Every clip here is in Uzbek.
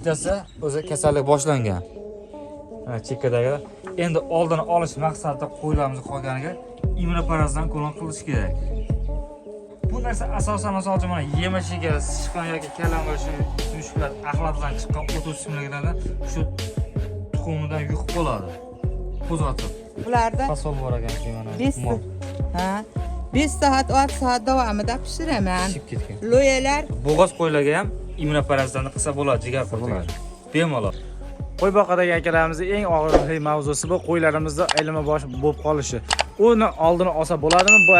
Bittasi o'zi kasallik boshlangan. Mana chekkadagi. Endi oldini olish maqsadida qo'ylarimiz qolganiga immunoparazitdan qo'lon qilish kerak. Bu narsa asosan misol uchun mana yemishiga sichqon yoki kalamba shu mushuklar axlatdan chiqqan o't o'simliklardan shu tuxumidan yuqib qoladi. Qo'zg'atib. Bularda Fasol bor ekan mana. 5 Mol ha 5 soat 6 soat davomida pishiraman. Pishib ketgan. Lo'yalar Bo'g'oz qo'ylarga ham immunoparazitlarni qilsa bo'ladi, jigar qurtiga. Bemalol. Qo'y boqadagi akalarimizni eng og'riqli mavzusi bu qo'ylarimizni aylanma bosh bo'lib qolishi. Uni oldini olsa bo'ladimi? Bu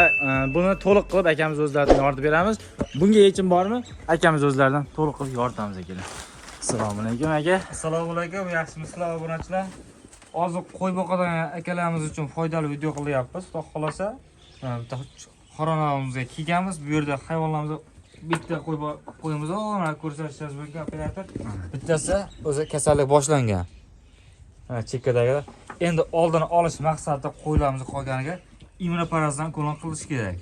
buni to'liq qilib akamiz o'zlaridan yoritib beramiz. Bunga yechim bormi? Akamiz o'zlaridan to'liq qilib yoritamiz akalar. Assalomu alaykum aka. Assalomu alaykum, yaxshimisizlar obunachilar? Hozir qo'y boqadigan akalarimiz uchun foydali video qilyapmiz. Xudo xolasa, mana bitta xoronamizga kelganmiz. Bu yerda hayvonlarimiz bitta qo'y qo'yimiz bor, mana ko'rsatishingiz mumkin operator. Bittasi o'zi kasallik boshlangan. Mana chekkadagi. Endi oldini olish maqsadida qo'ylarimiz qolganiga immunoparazitdan qo'lon qilish kerak.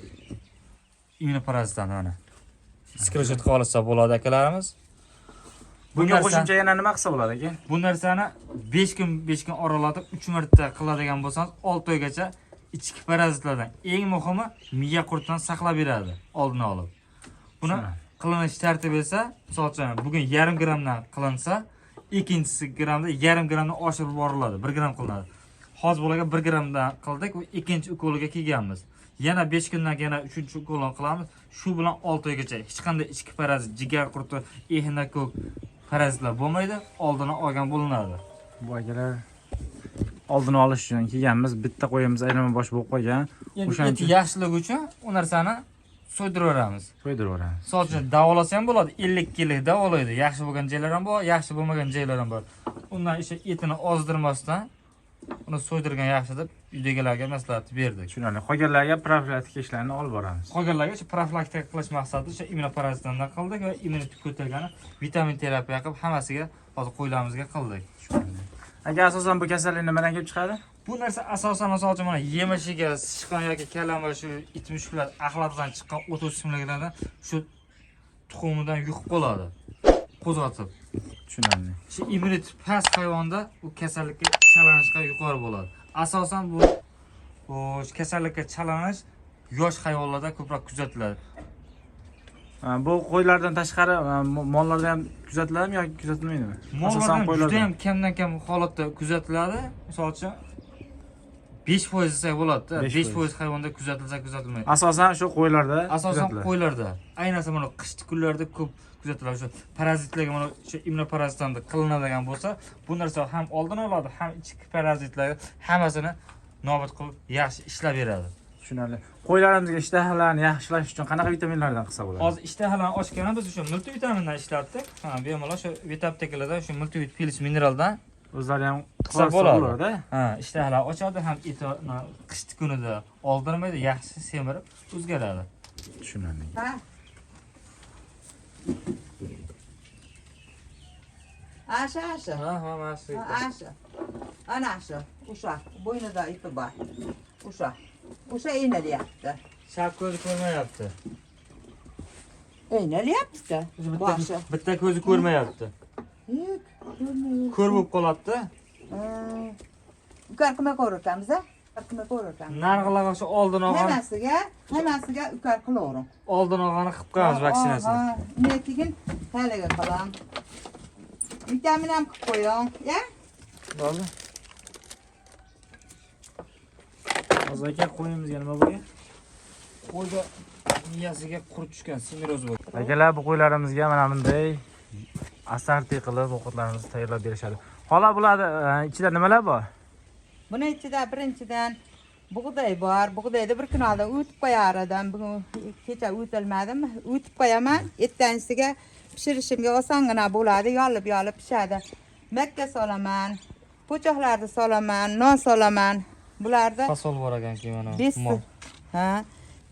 Immunoparazitdan mana. Skrinshot qilib olsa bo'ladi akalarimiz. Bu Bunga narsa- qo'shimcha yana nima qilsa bo'ladi aka? Bu narsani 5 kun 5 kun oralatib 3 marta qiladigan bo'lsangiz 6 oygacha ichki parazitlardan, eng muhimi miya qurtidan saqlab beradi oldini olib. Buni qilinish tartibi esa, misol uchun bugun yarim grammdan qilinsa, ikkinchisi grammda yarim grammdan oshirib boriladi, 1 gramm qilinadi. Hozir bularga 1 grammdan qildik va ikkinchi ukoliga kelganmiz. Yana 5 kundan keyin yana uchinchi ukolini qilamiz. Shu bilan 6 oygacha hech qanday ichki parazit, jigar qurti, ehinakok parazitlar bo'lmaydi, oldini olgan bo'linadi. Bu akalar oldini olish uchun kelganmiz. Bitta qo'yimiz aylanma bosh bo'lib qolgan. Endi O'shaning eti yaxshiligi uchun u narsani so'ydiraveramiz. Qo'ydiraveramiz. Misol uchun davolasa ham bo'ladi, 50 kilo davolaydi. Yaxshi bo'lgan joylari ham bor, yaxshi bo'lmagan joylari ham bor. Undan o'sha etini ozdirmasdan uni so'ydirgan yaxshi deb uydagilarga maslahat berdik. Tushunarli. Qolganlarga profilaktika ishlarini olib boramiz. Qolganlarga o'sha profilaktika qilish maqsadida o'sha immunoparazitdan qildik va immunitet ko'targani vitamin terapiya qilib hammasiga hozir qo'ylarimizga qildik. Aka, asosan bu kasallik nimadan kelib chiqadi? Bu narsa asosan misol uchun mana yemishiga sichqon yoki kalamba shu it mushuklar axlatdan chiqqan o't o'simliklardan shu tuxumidan yuqib qoladi. Qo'zg'atib. Tushunarli. Shu immunitet past hayvonda u kasallikka chalinishga yuqori bo'ladi. Asosan bu kasallikka chalinish yosh hayvonlarda ko'proq kuzatiladi. Ha, bu qo'ylardan tashqari mollarda ham kuzatiladimi yoki kuzatilmaydimi? Asosan Mollarda qo'ylarda. juda ham kamdan kam holatda kuzatiladi. Misol uchun 5% desak bo'ladi-da. 5%. 5% hayvonda kuzatilsa kuzatilmaydi. Asosan shu qo'ylarda Asosan kuzatiladi. qo'ylarda. Ayniqsa mana qishki kunlarda ko'p kuzatiladi. Shu parazitlarga mana shu immunoparazitdan qilinadigan bo'lsa, bu narsa ham oldini oladi, ham ichki parazitlar hammasini nobud qilib yaxshi ishlab beradi. Tushunarli. Qo'ylarimizga ishtahalarni yaxshilash uchun qanaqa vitaminlardan qilsa bo'ladi? Hozir ishtahalarni ochgani biz o'sha multivitamindan ishlatdik. Ha, bemalol shu vitaptekalarda shu multivit plus mineraldan O'zlari ham qilsa qilsa bo'ladi. bo'ladi. Ha, ishtahalar ochadi, ham etini qishki kunida oldirmaydi, yaxshi semirib o'zgaradi. Tushunarli. ha. Asha asha. Ha, ha, mana shu. Ha, asha. Ana shu, o'sha bo'ynida ipi bor. O'sha. O'sha iynalyapti. Chap ko'zi ko'rmayapti. Iynalyapti. Boshi. Bitta ko'zi ko'rmayapti. Yo'q, ko'rmayapti. Ko'r bo'lib qoladi-da. Ha. Ukol qilmay ko'ramiz a? Ukol qilmay ko'ramiz. Narg'ilarga shu oldin olgan, Hammasiga, hammasiga ukol qilaverin. oldin olgani qilib qo'yamiz vaksinasini. Ha, ha. Keyin haligi qilam. Vitamin ham qilib qo'ying, ya? Bo'ldi. Hozir aka qo'yimizga nima bo'lgan? Qo'yga miyasiga qurt tushgan, simiroz bo'lgan. Akalar, bu qo'ylarimizga mana bunday asarti qilib ovqatlarimizni tayyorlab berishadi. Xola, bularni ichida nimalar bor? Buni ichida birinchidan bug'doy bor. Bug'doyni bir kun oldin o'tib qo'yar edim. Bugun kecha o'tilmadim. O'tib qo'yaman. Ertanisiga pishirishimga osongina bo'ladi. Yolib-yolib pishadi. Makka solaman, po'choqlarni solaman, non solaman. Bularni Fasol bor ekanki mana. 5 Mol ha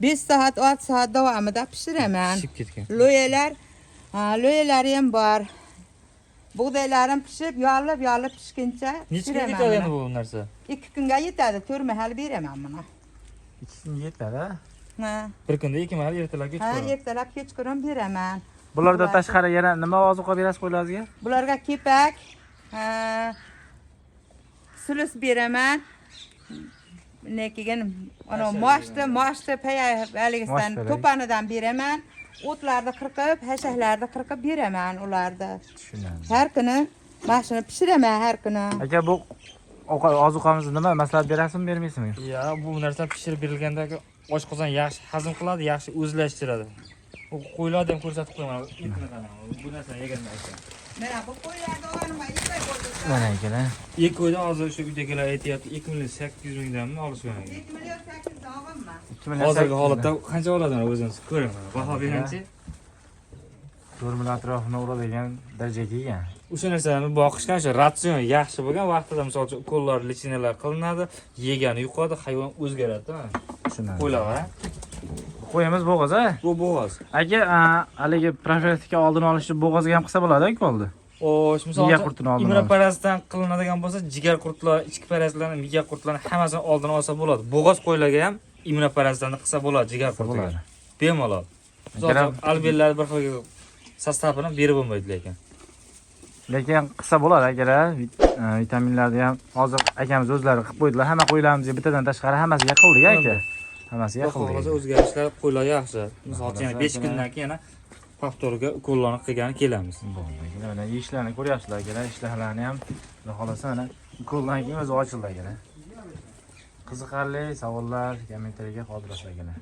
5 soat 6 soat davomida pishiraman. pishib ketgan. Lo'yalar, ha, lo'yalari ham bor. Bug'doylarim pishib, yolib yolib pishguncha Necha kunga pishiraman yetadi endi buni. bu narsa? 2 kunga yetadi, 4 mahal beraman buni. 2 kunga yetadi. Ha, Bir kunda 2 mahal, ertalab ha, kechqurun. ertalab kechqurun beraman. Bulardan tashqari yana nima ozuqa berasiz qo'ylaringizga? Bularga kepak, sulus beraman. Undan keyin ana moshni paya haligisidan Mosh palak. to'panidan beraman. O'tlarni qirqib, hashaklarni qirqib beraman ularni. Tushunarli. Har kuni mana shuni pishiraman har kuni. Aka, bu ozuqamizni nima maslahat berasizmi, bermaysizmi? Ya, bu narsa pishirib berilganda oshqozon yaxshi hazm qiladi, yaxshi o'zlashtiradi. U qo'ylarni ham ko'rsatib qo'yaman. Etini qarang. Bu narsani yegandan keyin. Mana bu qo'ylarni olganimga 2 oy bo'ldi. Mana akalar. Ikki qo'ydan hozir o'sha uydagilar aytyapti, 2 million 800 mingdanmi olishgan. 2 million 800 olganman. Hozirgi holatda qancha oladi mana o'zingiz ko'ring mana. Baho beringchi. 4 million atrofini uradigan darajaga kelgan. O'sha narsalarni boqishgan, o'sha ratsion yaxshi bo'lgan vaqtida misol uchun ukollar, лечения lar qilinadi, yegani yuqadi, hayvon o'zgaradi. Mana. Tushunarli. Qo'ylar, ha? Qo'yimiz bo'g'iz, a? Bu bo'g'oz. Aka, haligi profilaktika oldini olishni bo'g'ozga ham qilsa bo'ladi, ukolni. Xo'sh, misol Miya uchun qurtini oldini olish. immunoparazitdan qilinadigan bo'lsa, jigar qurtlar, ichki parazitlarni, miya qurtlarini hammasini oldini olsa bo'ladi. Bo'g'oz qo'ylarga ham immunoparazitlarni qilsa bo'ladi, jigar qurtiga. Bo'ladi. Bemalol. Misol Akalar- uchun albellar bir xil состав ini berib bo'lmaydi lekin. Lekin qilsa bo'ladi akalar. Vitaminlarni ham hozir akamiz o'zlari qilib qo'ydilar. Hamma qo'ylarimizga bittadan tashqari hammasiga qildik aka. Hammasiga Xudo qildik. xohlasa o'zgarishlar qo'ylar yaxshi. Misol uchun yana 5 Xohlasa kundan keyin yana повтор ga ukollarni qilgani kelamiz. Bo'ldi akalar. Mana ishlarni ko'ryapsizlar akalar. Ishlarni ham xudo xohlasa mana ukoldan keyin o'zi ochildi akalar. Qiziqarli savollar kommentariyaga qoldirasizlar akalar.